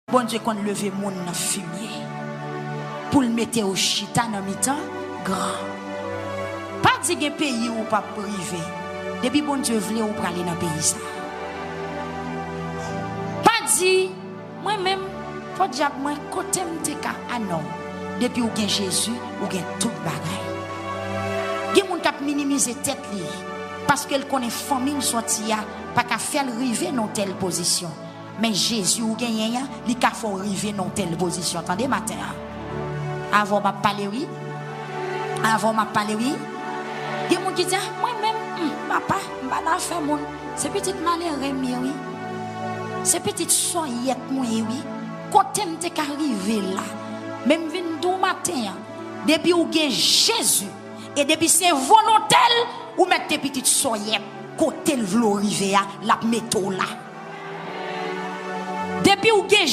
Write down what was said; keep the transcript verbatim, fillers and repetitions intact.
Bondye konn leve moun nan fimye pou l mete w chita nan mitan gran. Pa di gen peyi ou p ap rive. Depi Bondye vle, ou prale nan peyi sa. Pa di, mwen menm, podyab mwen, kote m te ka, a non. Depi ou gen Jezi, ou gen tout bagay. Gen moun k ap minimize tèt li paske l konnen fanmi l sòti a pa ka fè l rive nan tèl pozisyon. Men Jezi ou genyen an, li ka fè w rive nan yon tèl pozisyon. Tande maten an. Avè w m ap pale, wi. Avè w m ap pale, wi. Gen moun ki di, ah, mwen menm, hmm, papa, m pa nan afè moun. Se pitit malere m ye, wi. Se pitit sòyèt mwen ye, wi. Kote m te ka rive la? Men m vin di w maten an, depi ou gen Jezi, e depi se volonte l, ou mèt te pitit sòyèt. Kote l vle w rive a, l ap mete w la. Depi ou gen